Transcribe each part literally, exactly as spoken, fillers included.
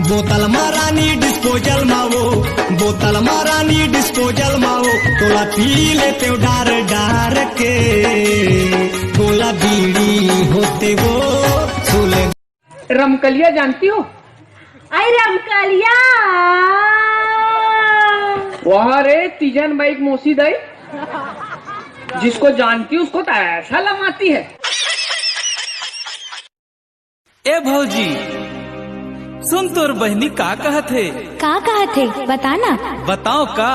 बोतल मा रानी डिस्पोजल मा वो, बोतल मा रानी डिस्पोजल मा वो, तोला पी लेतेंव डार डार के, गोला बीड़ी होते वो, सुले। रमकलिया जानती हो? अरे रमकलिया। वाह रे, तीजन बाई के मौसी दाई, जिसको जानती उसको तो ऐसा लमाती है। ए भौजी, सुन तोर बहिनी का कहत हे। का कहत हे? बता ना। बताओ का?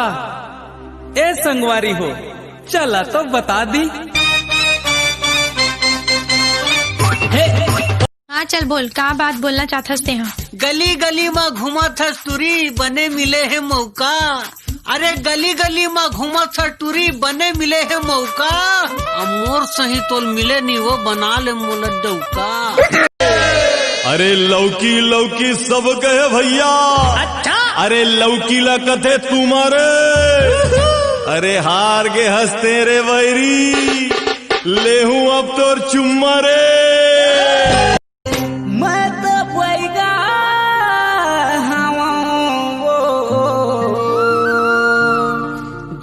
ए संगवारी हो, चला तो बता दी। हाँ, चल बोल, का बात बोलना चाहत हस तेहा? गली गली म घूमत हस टुरी, बने मिले हे मौका। अरे गली गली म घूमत हस टुरी, बने मिले हे मौका। अब मोर सही तोल मिले नी, वो बना ले मोला डौका। अरे लौकी लौकी सब कहे भैया। अच्छा। अरे लौकी ला कथे तुमारे। अरे हार गे हस तें रे वैरी, लेहूं अब तोर चुम्मा रे। मैं तो बैगा हवं वो,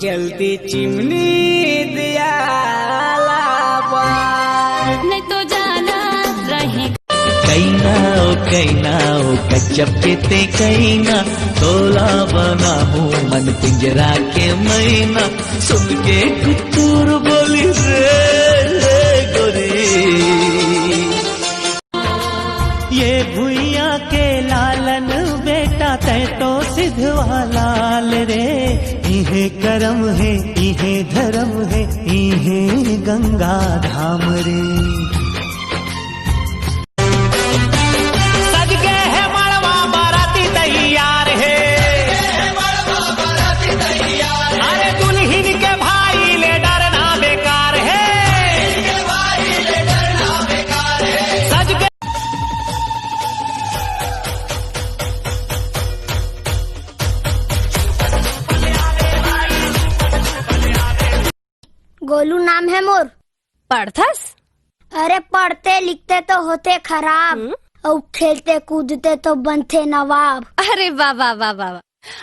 जल्दी चिमनी दिया लावा। नहीं तो जाना रहे। कैना ओ कैना ओ गजब के तें कैना, तोला बनाहूं मन पिंजरा के मैना। सुन के कुतुर बोली रे, रे गोरी। ये भुइयां के लालन बेटा, तैं तो सिधवा लाल रे। इहे करम हे, इहे धरम हे, इहे गंगा धाम रे। सज गे हे मड़वा, बराती तैयार हे। अरे दुल्हिन के भाई ले डरना बेकार हे। सज गे गोलू नाम हे मोर। पढ़थस? अरे पढ़ते लिखते तो होथे खराब, हम्म। अउ खेलते कूदते तो बनथे नवाब। अरे वाह, वाह, वाह, वाह, वाह।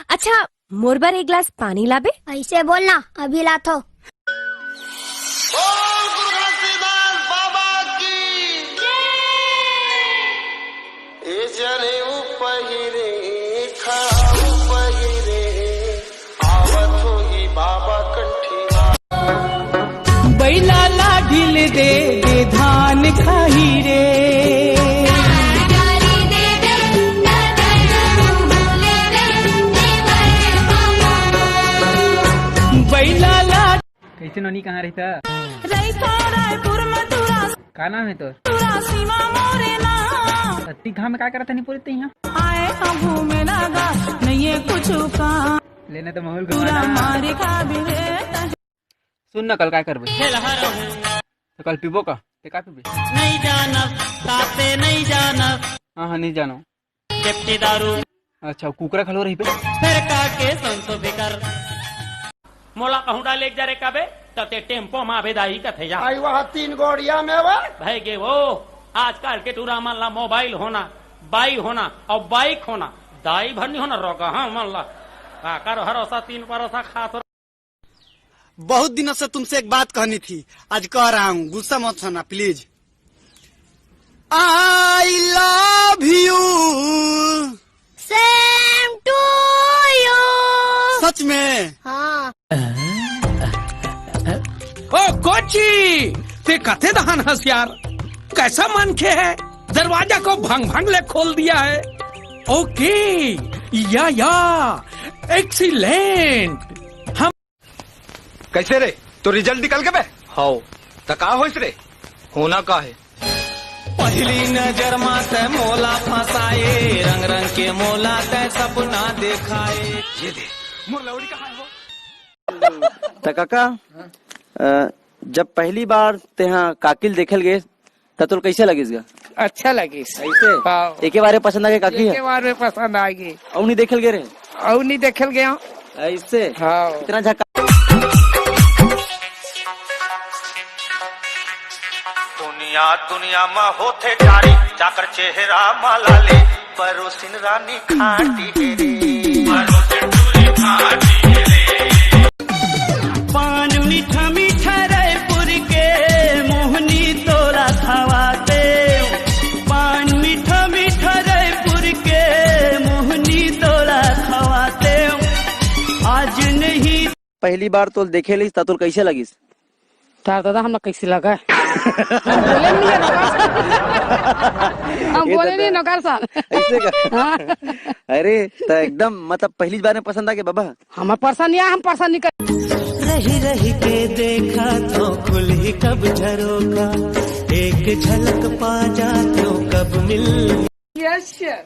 अच्छा, मोर बर एक गिलास पानी लाबे? अइसे बोल ना, अभी लाथों। बोल गुरु घासीदास बाबा की। ए जने उपहिरे, खड़ा उपहिरे, आवत होही बाबा कंठी। बैला ला ढील दे दे, धान खाही रे। बैला ला। कैसे नोनी, कहाँ रहिथा? रहिथा रायपुर म टूरा। का नाम हे तोर? टूरा सीमा मोरे नाम। अति घाम में का करत हनी पूरी तैं इहाँ? आए हम घूमे लगा, नहीं है कुछ काम। लेने तो माहौल टूरा घुमाना। मारे खाबे रे। सुन ना, कल का करबे? खेल हर हूँ। तो कल पीबो का? ते का पीबे? नहीं जानब, काते नहीं जानब। हाँ, हाँ, नहीं जानो। पेप्टी दारू। अच्छा, कुकरा खलो रही पे। फेर का के संसो फिकर। मोला कहूँ डाले जा रे काबे, त ते टेम्पो मा आबे दाई कथे जा। आई वहाँ तीन गोड़िया में वा। भय गे वो, आजकल के टूरा मन ला मोबाइल होना, बाई होना अउ बाइक होना, दाई भर नी होना रोगा हाँ मन ला। काकर भरोसा तीन परोसा खात हो। बहुत दिनों से तुमसे एक बात कहनी थी, आज कह रहा हूँ, गुस्सा मत होना please. I love you। Same to you। सच में? हाँ। ओ कोची, ते कथे दहान हस यार, कैसा मनखे है, दरवाजा को भंग भंग ले खोल दिया है। ओके, या या, एक्सीलेंट। हम कैसे रे? तो रिजल्ट निकल के बे? हव। त का होइस रे? होना का हे? पहली नजर मा तै मोला फंसाए, रंग रंग के मोला तै सपना देखाए। ये दे, मोर लौड़ी कहाँ हे वो? त काका, अ, जब पहली बार तेहा काकिल देखे ल गे, त तोला कैसे लगिस गा? अच्छा लगिस। ऐसे? हाँ। एके बारे पसंद आ गे काकी एके ह? बार में पसंद आ गे। अउ नहीं देखे ल गे रे? अउ नहीं देखे ल गे। ऐसे? हाँ। इतना झका दुनिया, दुनिया में होथे जारी, जाकर चेहरा माला ले परोसिन रानी खाटी हे रे। पान मीठा मीठा रायपुर के मोहनी तोला खवाते। पान मीठा मीठा रायपुर के मोहनी तोला खवाते। आज नहीं। पहली बार तोल देखे लिस त तोल कैसे लगिस? तार दादा, हमरा कैसे लगा? हम बोले नहीं है नौकर साहब। हम ये बोले दादा। नहीं नौकर साहब। ऐसे का? हाँ। अरे, त एकदम, मतलब, पहली बार में पसंद आ गया बाबा? हमार पसंद नहीं आया, हम पसंद नहीं कर। रही रही के देखा तो खुल ही कब झरोखा, एक झलक पा जा तो कब मिल। Yes sir.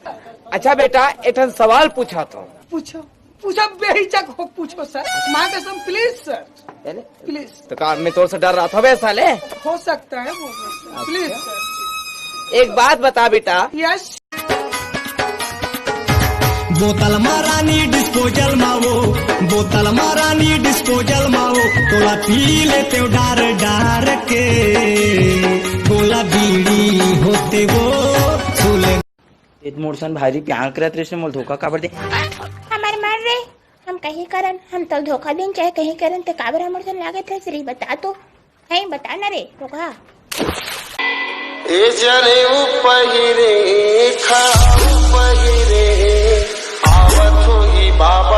अच्छा बेटा, एक ठन सवाल पूछा तो। पूछो, पूछो, बेहिचक हो पूछो सर। माँ कसम, प्लीज सर, यानी? प्लीज। तो का मैं तोर से डर रहा था बे साले? हो सकता है वो, प्लीज सर। एक बात बता बेटा। यस। बोतल मा रानी डिस्पोजल मा वो, बोतल मा रानी डिस्पोजल मा वो, तोला पी लेते डार डार के, बोला बीड़ी होते वो, सुले। इत मोर सन भारी प्यार करत रहिस, मोल धोखा काबर दे? हमर मर रे, हम कहीं करन, हम तो धोखा देन चाहे कहीं करन, ते काबर हमर सन लागत है श्री बता तो, है बता ना रे, धोखा। ए जने उ पहिरे, खाऊ पहिरे, आवत होही बाप।